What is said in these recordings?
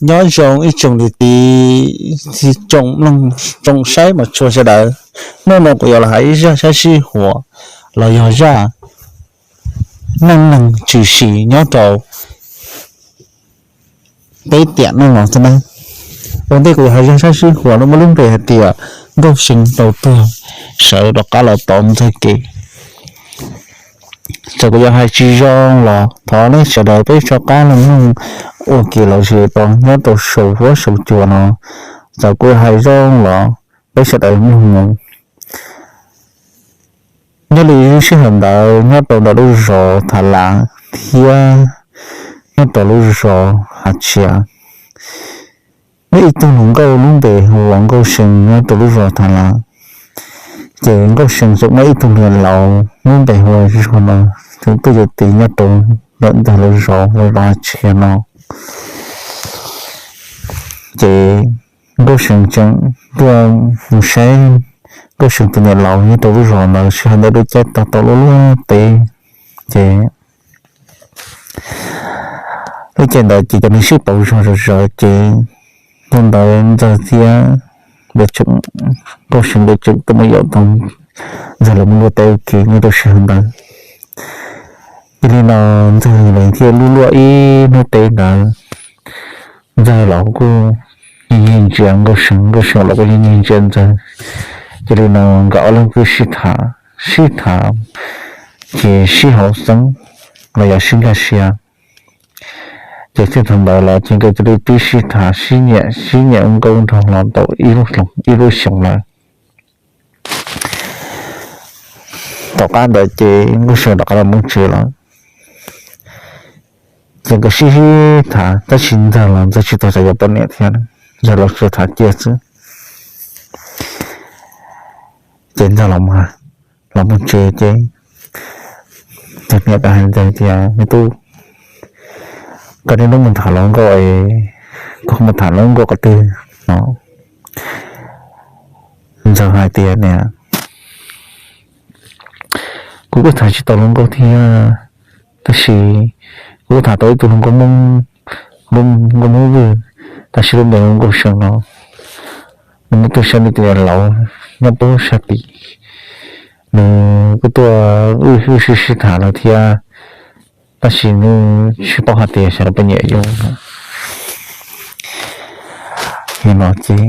Nyob zoo ib tsoom niam txiv, tsoom mloog, tsoom saib mas txhua sawv daws. Hnub no kuv yuav los hais ib zaj sab sib huam los yog zaj neej neeg tshwm sim nyob rau peb tiam neej no xwb na. Ua ntej kuv yuav hais zaj sab sib huam no muaj lub npe hais tias Nkauj See tau tuag, sawv rov qab los tos Ntxawg kev. Txawm kuv yuav hais tsis zoo los thov nej sawv daws peb rov qab los mloog ua kev lom zem rau nyob rau saum huab saum cua no. Txawm kuv yuav hais zoo los peb sawv daws los mloog mus. Nyob li lub sij hawm ntawd nyob rau ntawm lub zos Thav Lav thiab nyob rau lub zos Hav Tsia, muaj ib tug hluas nkauj lub npe hu ua Nkauj See nyob rau lub zos Thav Lav. Ces Nkauj See tseem muaj ib tug niam laus lub npe hu ua Zuag no, tseem tuaj yuav txiv nyob rau ntawm Ntxawg lawv zos hu ua Hav Tsia no. Ces Nkauj See tseem tuaj mus saib Nkauj See tus niam laus nyob rau lub zos ntawd, sij hawm ntawd lub caij tau tau luaj luaj teb. Ces lub caij ntawd ces cov neeg sib pauv zog zom zaws ces hnub ntawd Ntxawg thiab Nkauj See nkawd tseem tuaj mus yaum tau Ntxawg lawv mus luaj teb ua ke nyob rau sij hawm ntawd. Yog li no Ntxawg lawv thiaj luaj luaj ib hnub teb ntawd, Ntxawg los kuj nyiag nyiag ntsia Nkauj See, Nkauj See los kuj nyiag nyiag ntsia Ntxawg. Yog li no nkawd ob leeg kuj sib tham, sib tham ces sib haum xeeb los yog sib nkag siab. Ces txij thaum ntawd los ces nkawd cia li twb sib tham sib nyiam sib nyiam nkauj nraug los tau ib lub xyoo lawm. Tom qab ntawd ces Nkauj See rov qab los mus tsev lawm. Ces nkawd sib sib tham tab sis Ntxawg los Ntxawg tsis tau xav yuav poj niam thiab, Ntxawg los tsuas tham cia xwb. Ces Ntxawg los mus tsev ces Ntxawg niam rov hais Ntxawg tias, Me tub, koj niaj hnub mus tham hluas nkauj es koj mus tham hluas nkauj qhov twg no? Ntxawg hais tias, Niam, kuv kuj tham tsis tau hluas nkauj thiab, tab sis kuv kuj tham tau ib tug hluas nkauj Hmoob, hluas nkauj Hmoob Vwj, tab sis lub npe hu Nkauj See no. Nws muaj tus saib nws tus niam laus nyob pem sab tid, nws kuj tuaj wb sib sib tham lawm thiab, tab sis nws tsis paub hais tias xyov nws puas nyiam yus no. Yog no ces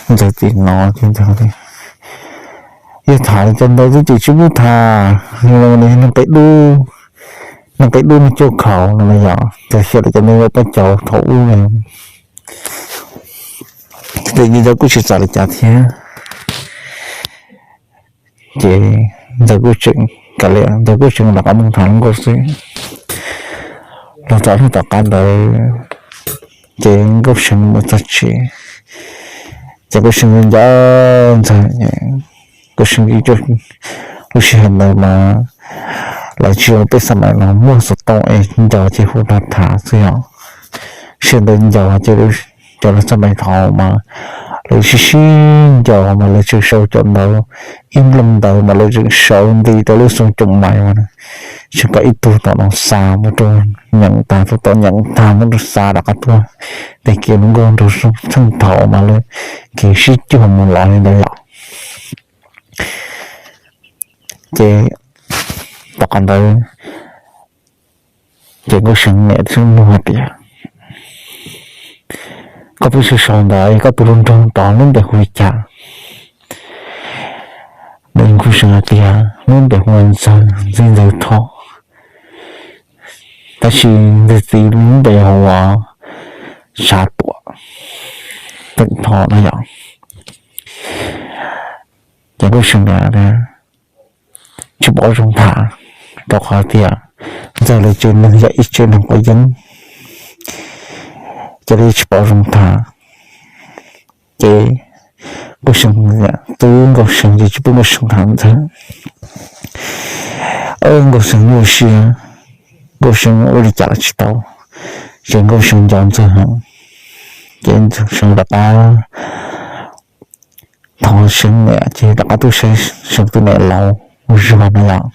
Ntxawg txiv hnov ces Ntxawg tias, Yog tham li cov ntawd xwb ces tsis pub tham, nws yog neeg qia dub, neeg qia dub neeg cuaj khaus no los yog Ntxawg xyaum li cov neeg ua poj cauv thaum ub no. Ces Ntxawg kuj tsis txawj li cas thiab. Ces Ntxawg kuj tseem kav liam, Ntxawg kuj tseem rov qab mus tham hluas nkauj xwb. Los txog hnub tom qab ntawd ces Nkauj See mus txog tsev, ces Nkauj See nco Ntxawg. Nkauj See, lub sij hawm ntawd mas lawv tsis zoo peb xab mais no muaj xov tooj es nco ces hu rau tham xwb yom. Sij hawm ntawd nco ces cov lawv xab mais thaum mas lawv sib sib nco mas lawv tseem sau cov ntawd, ib nplooj ntawd mas lawv tseem sau nti rau lub xoo coom mais mas tseem pom ib tug tom no xa mus rau nyeem tag, tus tom nyeem tag mus rau xa rov qab tuaj. Tes kiag lub nkauj nraug txheej thaum mas lawv kiag sib cuag mus los li ntawd yom. Ces tom qab ntawd ces Nkauj See niam thiaj nug hais tias, Koj pheej sau sau ntawd koj tus hluas nraug tod lub npe hu li cas? Nkauj See hais tias lub npe hu ua Ntxawg, Ntxawg Thoj. Tab sis Ntxawg txiv lub npe hu ua Sav Tuam, Teem Thoj no yom. Ces Nkauj See tias tsis pom zoo tham, rau qhov tias Ntxawg lawv tsev neeg yog ib tsev neeg quav yeeb, ces li tsis pom zoo tham. Ces Nkauj See, tub Nkauj See ces tsis pub Nkauj See tham Ntxawg. Nkauj See nyuaj siab, Nkauj See ua li cas los tsis tau, ces Nkauj See nco Ntxawg heev. Ces Nkauj See rov qab thov See niam ces rov qab tuaj saib See tus niam laus Zuag no yom.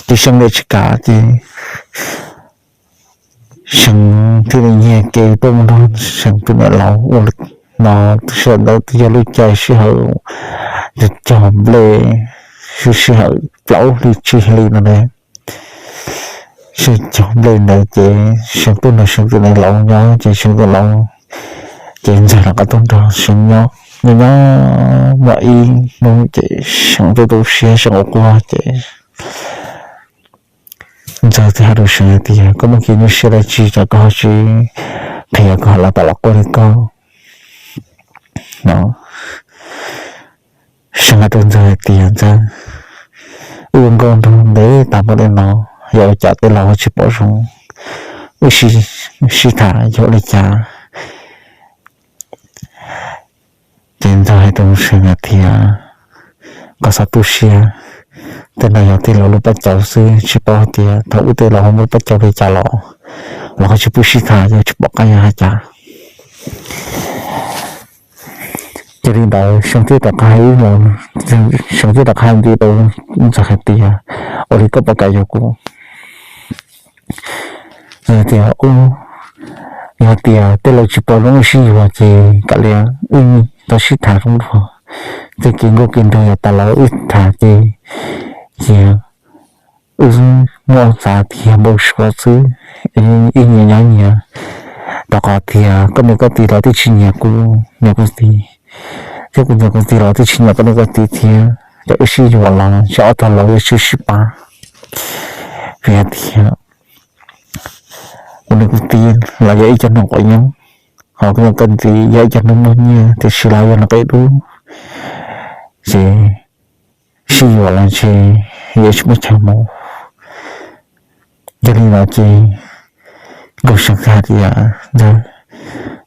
Ces See niam tsis kam ces See thiaj li nyiag kev tuaj mus nrog Seev tus niam laus ua li no. Sij hawm ntawd twb yog lub caij sij hawm cog nplej, sij hawm plaub hli tsib hli no ne. Sij hawm cog nplej ntawd ces Seev tuaj nrog Seev tus niam laus nyob ces Seev tus niam laus ces Ntxawg rov qab tuaj nrog Seev nyob. Nyob nyob muaj ib hnub ces Seev tu tu siab, Seev ua quaj ces Ntxawg thiaj hais rau Seev hais tias, koj muaj kev nyuaj siab dab tsi es koj ho tsis qhia koj ho los tom los quaj li koj no? Seev hais rau Ntxawg hais tias, Ntxawg, wb ua nkauj nraug ntev tas npaum li no, yog ua cas tej laus ho tsis pom zoo, wb sib tham yog ua li cas? Ces Ntxawg hais rau Seev hais tias, koj txhob tu siab, tej no yog tej laus lub paj caus xwb, tsis paub hais tias thaum ub tej laus ho muaj paj caus li cas los, los ho tsis pub sib tham, yog tsis pom qab yog hais cas. Ces li ntawd Seev thiaj rov qab hais, Seev thiaj rov qab hais ntxiv rau Ntxawg hais tias, ua li koj puas kam yuav kuv? Tias, yog tias tej laus tsis pom zoo wb sib yuav ces kav liam, wb tau sib tham zoo dua, tej kev nkauj kev nraug yav tas los wb tham ces, ces wb muaj txav tias npau suav xwb, ib nyias nyob nyias. Rau qhov tias koj niam koj txiv los twb tsis nyiam kuv niam kuv txiv, thiab kuv niam kuv txiv los twb tsis nyiam koj niam koj txiv thiab, ces wb sib yuav los ces ob tog laus yuav tsis sib pab. Vim hais tias kuv niam kuv txiv los yog ib co neeg quav yeeb, ho koj niam koj txiv yog ib co neeg muaj nyiaj tiam sis los yog neeg qia dub, ces sib yuav los ntshe yuav tsis muaj chaw mus. Yog li no ces Nkauj Seev thiaj hais tias, Ntxawg,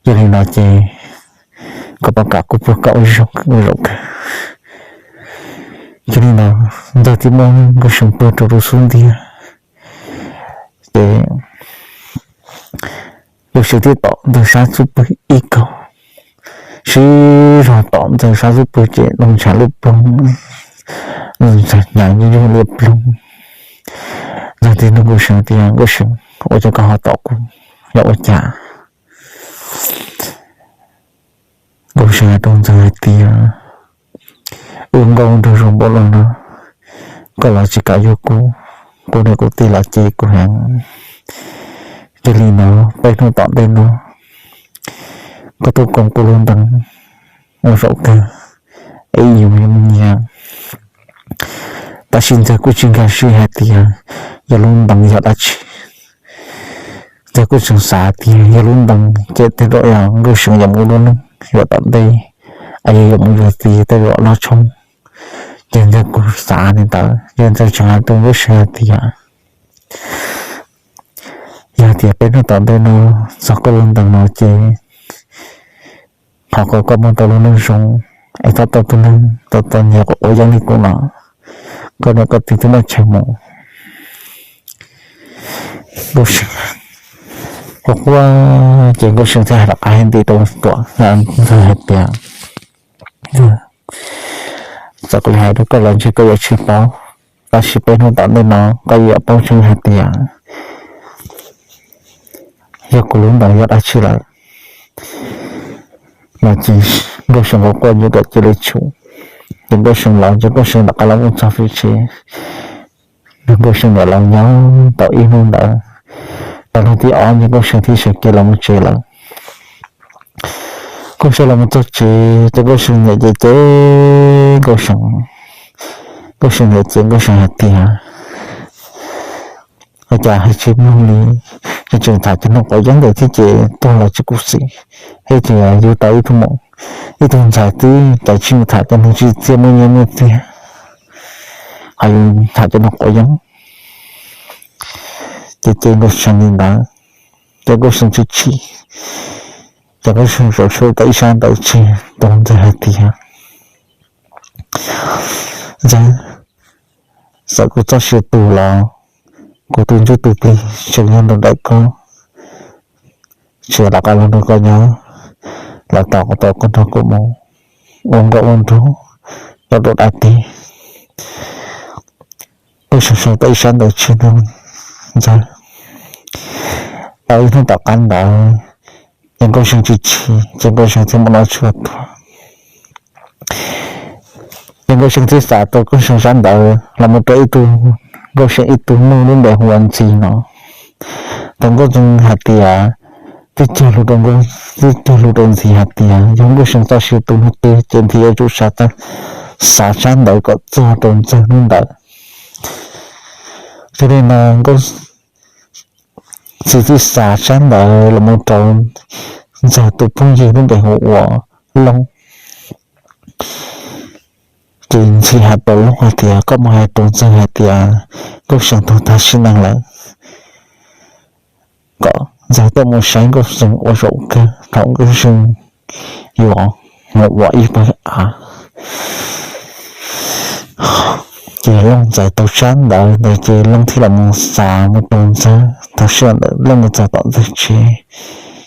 yog li no ces koj puas kam kuv puag koj ua zoo, ua zaum kawg? Yog li no Ntxawg thiaj muab Nkauj Seev puag rau rau xub ntiag, ces Nkauj Seev thiaj tom Ntxawg sab xub pwg ib kaug, sib zog tom Ntxawg sab xub pwg ces loo ntshav lub ploog, Ntxawg hnyav nyuj nyuj li ploog. Ntxawg thiaj nug Nkauj Seev tias, Nkauj Seev, ua cas koj ho tom kuv, yog ua cas? Nkauj Seev hais rau Ntxawg hais tias, wb ua nkauj nraug zoo npaum li no, koj los tsis kam yuav kuv, kuv niam kuv txiv los cem kuv heev. Yog li no peb hnub tom ntej no koj tuaj koom kuv lub ntees ua zaum kawg, es yuav nyiam. Tab sis Ntxawg kuj tsis nkag siab hais tias yog lub ntees yog dab tsi. Ntxawg kuj tseem xav tias yog lub ntees ces tej zaum yog Nkauj Seev yuav mus ua lub neej yuav tom ntej, es yog yuav mus yuav txiv tej zaum loj tshoob. Ces Ntxawg kuj xav li ntawd, ces Ntxawg tseem hais rau Nkauj Seev hais tias, yog tias peb hnub tom ntej no txog koj lub ntees no ces thov kom koj muaj tau lub neej zoo, es txhob tau tus neeg tau txom nyem quav yeeb li kuv no, koj niam koj txiv thiaj muaj chaw mus. Nkauj Seev quaj quaj ces Nkauj Seev thiaj hais rov qab hais ntxiv rau Tuam Ntxawg hais tias, txawm kuv li hais rau koj los ntshe koj yuav tsis paub, tab sis peb hnub tom ntej no koj yuav paub tseeb hais tias yog kuv lub ntees yog dab tsi lawm. No ces Nkauj Seev quaj quaj nws tuam cia li tsum. Ces Nkauj Seev los ces Nkauj Seev rov qab los mus txog pem tsev. Nkauj Seev niam laus nyob tau ib hnub ntawd, tau hnub thib ob ces Nkauj Seev thiaj sawv kev los mus tsev lawm. Nkauj Seev los mus txog tsev ces Nkauj Seev niam ces cem Nkauj Seev, Nkauj Seev niam ces Nkauj Seev hais tias, ua cas hais tsis mloog li, tseem tseem tham cov neeg quav yeeb ntawd thiab ces tuag los tsis khuv xim, thiab ces yug tau ib tug mus, ib tug ntxhais twb cais tsis mus tham cov neeg tsim txiaj muaj nyiaj muaj txiag, ho yus tham cov neeg quav yeeb. Ces ces Nkauj Seev li ntawd, ces Nkauj Seev tsis chim, ces Nkauj Seev zaum tsuag tau ib sab ntawv tseg rau Ntxawg hais tias, Ntxawg, txawm kuv txoj sia tu los kuv tus ntsuj tus plig tseem nyob nrog nraim koj, tseem rov qab los nrog koj nyob, los tos koj tau koj nrog kuv mus ua nkauj ua nraug nyob rau dab teb. Nkauj Seev sau tau ib sab ntawv tseg rau Ntxawg. Tau ib hnub tom qab ntawd, Ces Nkauj See tsis chim, ces Nkauj See thiaj muab noj tshuaj tuag. Ces Nkauj See thiaj xa rau Nkauj See sab ntawd los mus rau ib tug, Nkauj See ib tug nug lub npe hu ua Ntxhi no. Thaum Nkauj See hais tias, twb cog lus rau Nkauj, twb cog lus rau Ntxhi hais tias yog Nkauj See txoj sia tu hnub twg ces Ntxhi yuav tsum xa, xa sab ntawd kom txog rau Ntxawg hnub ntawd. Yog li no Nkauj See thiaj xa sab ntawd los mus rau Ntxawg tus phooj ywg lub npe hu ua Looj. Ces Ntxhi hais rau Looj hais tias, koj mus hais rau Ntxawg hais tias Nkauj See tuag tag sim neej lawm, kom Ntxawg tuaj mus saib Nkauj See ua zaum kawg thaum Nkauj See yuav mus ua ib pawg av. Ces Looj txawm tau sab ntawd ntawd ces Looj thiaj los mus xa mus rau Ntxawg. Thaum sij hawm ntawd Looj mus txog tom Ntxawg tsev,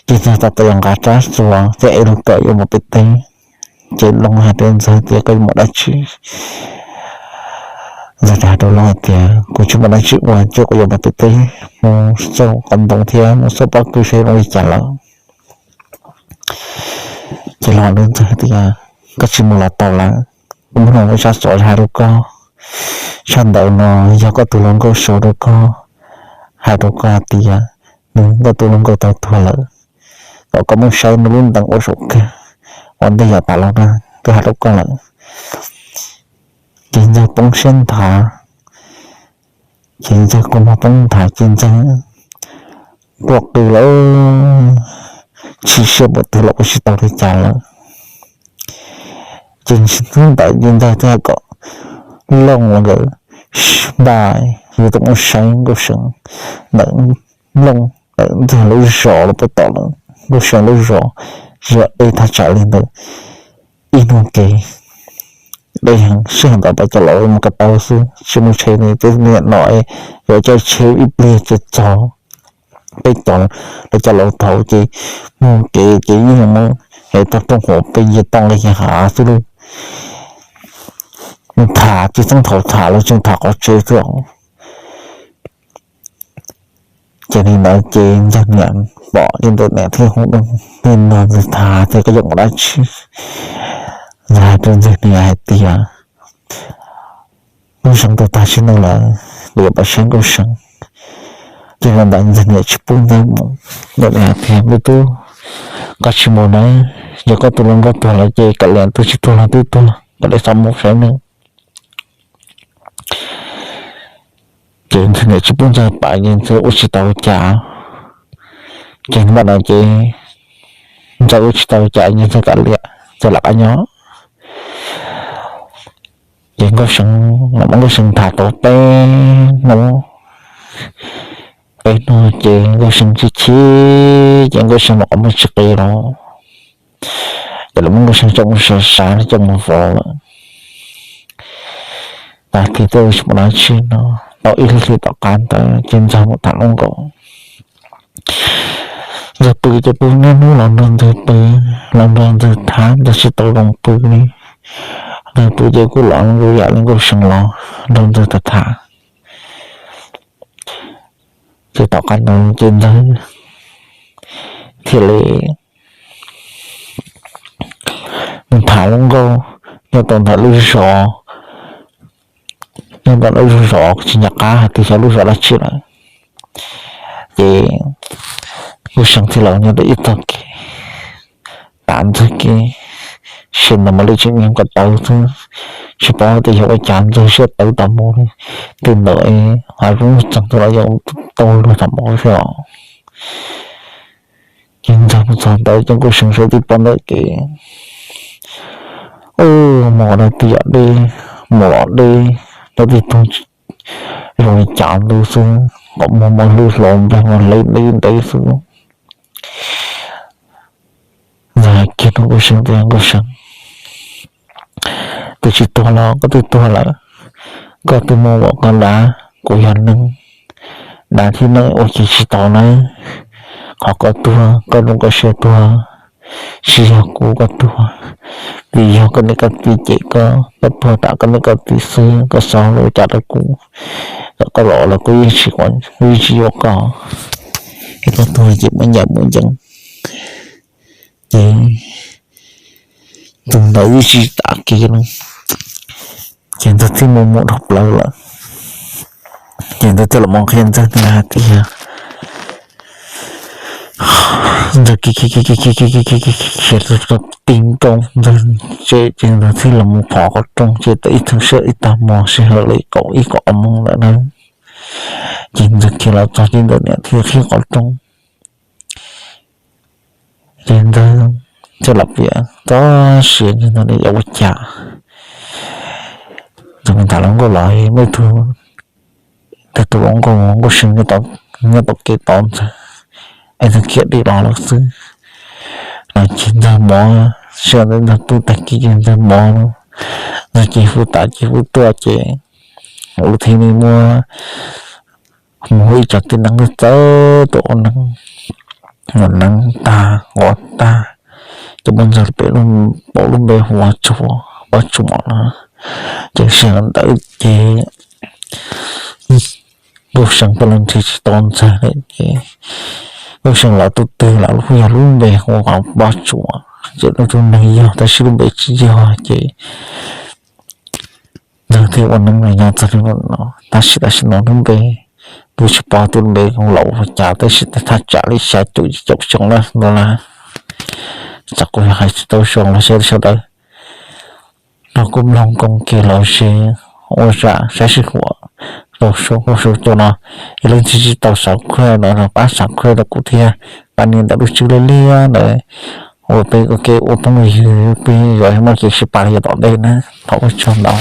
ces Ntxawg tab tom yuav nqa rab txuas thiab ev lub kawm yuav mus pem teb. Ces Looj hais rau Ntxawg tias, koj yuav mus dab tsi? Ntxawg thiaj hais rau Looj hais tias, kuv tsis muaj dab tsi ua ces kuv yuav mus pem teb mus xauj qhov ntoo thiab mus xauj pob kws saib zoo li cas lawm. Ces Looj hais rau Ntxawg tias, koj tsis mus los tau lawm, kuv muab ib sab xov hais rau koj. Sab ntawd no yog koj tus hluas nkauj sau rau koj, hais rau koj hais tias nws, koj tus hluas nkauj tau tuag lawm, kom koj mus saib nws lub ntees ua zaum kawg. Ua ntej yav tas los na twb hais rau koj lawm. Ces Ntxawg poob siab nthav, ces Ntxawg kua muag poob nthav ces Ntxawg quaj qw lawm, chim siab npaum twg los ua tsis tau li cas lawm. Ces hnub ntawd ces Ntxawg thiaj kom Looj los nkawd npaj yuav tuaj mus saib Nkauj See ntawm Looj ntawm Ntxawg lub zos los puag tom lawm, Nkauj See lub zos yog deb thaj tsam li ntawd ib nyuag kev. Deb heev, sij hawm ntawd pab cov laus mus ko taw xwb, tsis mus tshev nws tej niam no, yuav caij tsheb ib pliag ces txog. Peb cov, peb cov laus thaud ces mus kev ces yeej mus es tog rooj hauv pes yig toj nqis hav xwb lawm. Mus tham ces txeeb thaum tham los tseem tham qhov tsev xwb os. Ces li ntawd ces Ntxawg niam pom li ntawd niam thiaj hu Looj, thiaj nrog Ntxawg tham tias koj yuav mus dab tsi. Ntxawg hais rau Ntxawg niam hais tias, Nkauj See tuag tag sim neej lawm, kuv yuav mus saib Nkauj See. Ces li ntawd Ntxawg niam tsis pub Ntxawg mus, Ntxawg niam hais tias, me tub, koj tsis mus na, yog koj tus hluas nkauj tuag lawm ces kav liam, tus tsis tuag los twb tuag, kav liam xav mus saib nws. Ces Ntxawg niam tsis pub Ntxawg pais ces Ntxawg ua tsis tau cas. Ces hnub no ces Ntxawg ua tsis tau cas ces Ntxawg kav liam, Ntxawg lam qab nyob. Ces Nkauj See, Nkauj See tham tau peb hnub, peb hnub ces Nkauj See chim chim, ces Nkauj See mam qhov muag tsis qis los. Ces lawv muab Nkauj See coj mus sav sav, coj mus vov lawm. Tag kis twb tsis muaj dab tsi no, tau ib lub hlis tom qab ntawd ces Ntxawg mus tham hluas nkauj. Ntxawg pw ces pw niaj hnub los nrog Ntxawg pw, los nrog Ntxawg tham, Ntxawg tsis tau zoo pw li. Ntxawg pw ces kuj los zoo yam li Nkauj See los nrog Ntxawg tham tham. Ces tom qab ntawd ces Ntxawg thiaj li mus tham hluas nkauj nyob rau ntawm lub zos, nyob ntawm lub zos tsis nco qab hais tias xyov lub zos dab tsi lawm. Ces Nkauj See thiaj los nyob rau ib tog kev, tav Ntxawg kev, sij hawm ntawd mas lawv tseem nyob ko taw xwb, tsis paub tias yog ua cas Ntxawg siab tawv tas mus li. Twb ntawd hav zoov txeeg tau los yog tau luag tham mov xwb os. Ces Ntxawg mus txog ntawd ces Nkauj See saib tib pob ntawm kev, ub, mus rau tib yam deb, mus los deb, rau tib tug zoo li cas ntawd xwb, qhov muag mas hlwb hlo, nplaig mas hle ntev ntev xwb. Ntxawg hais kiag rau Nkauj See tias, Nkauj See, twb tsis tuag los koj twb tuag lawm, koj twb mus kom koj dav, kuv yog neeg, dav thiab neeg ua ke tsis tau nawb. Qhov koj tuag, koj zoo koj siab tuag, tsis yog kuv koj tuag, vim yog koj niam koj txiv cem koj, koj tuag tam koj niam koj txiv xwb, koj xav ua cas rau kuv, kom koj los los kuv yeej tsis, kuv yeej tsis yuav koj. Es koj tuag ces muaj nyiaj muaj yeej, Ces tus ntawd tsis tas kev li, ces Ntxawg thiaj mus mus dhau plaws lawm. Ces Ntxawg thiaj los mus qhia Ntxawg hais tias, Ntxawg khiav khiav khiav khiav khiav khiav khiav khiav khiav khiav khiav tib nroo Ntxawg tsev, ces Ntxawg thiaj los mus phov qhov rooj, ces tau ib tag sij hawm ib tag hmo sij hawm li kaum ib kaum ob moos ntawd na, ces Ntxawg khiav los txog ces Ntxawg niam thiaj qhib qhov rooj. Ces Ntxawg thiaj los piav txog sia ntawd li yuav ua cas. Ntxawg mus tham hluas nkauj los muaj ib tug, tus hluas nkauj, nkauj seev nyob tom kev tos Ntxawg, es Ntxawg khiav dim los lawm xwb. Los ces Ntxawg mov, sij hawm ntawd Ntxawg pw tag kis ces Ntxawg mov, Ntxawg ces hu tas ces hu tuaj ces lub thib ni muab mus hu ib co tib neeg txawv txawv tuaj ua neeb, ua neeb tag quav tag, ces muab Ntxawg pem, pom lub npe hu ua Pob Tsuas no. Ces sij hawm ntawd ces Nkauj Seev pheej los nrhiav tsis tau Ntxawg li ces Nkauj Seev lawv tus twg los kuj yog lub npe hu ua Pob Tsuas, ces lawv tus neeg yog tab sis lub npe tsis yog ces Ntxawg thiaj ua neeb los nyob txog li no. Tab sis tam sim no lub npe kuj tsis paub tus npe hu los ua cas, tab sis thaj tsam li xya caum yim caum xyoo lawm no na. Tsam kuv yog hais tsis tau zoo los xyov sawv daws no kuj mloog koom kev los sis ua zam saib sij huam rau saum huab saum cua no. Yog leej twg tsis tau subscribe no los pab subscribe rau kuv thiab, pab nias ntawm lub tswb liab liab ntawd, ua peb ua ke ua phooj ywg peb yuav muaj kev sib pab li yav tom ntej na. Thov ua tsaug ntau.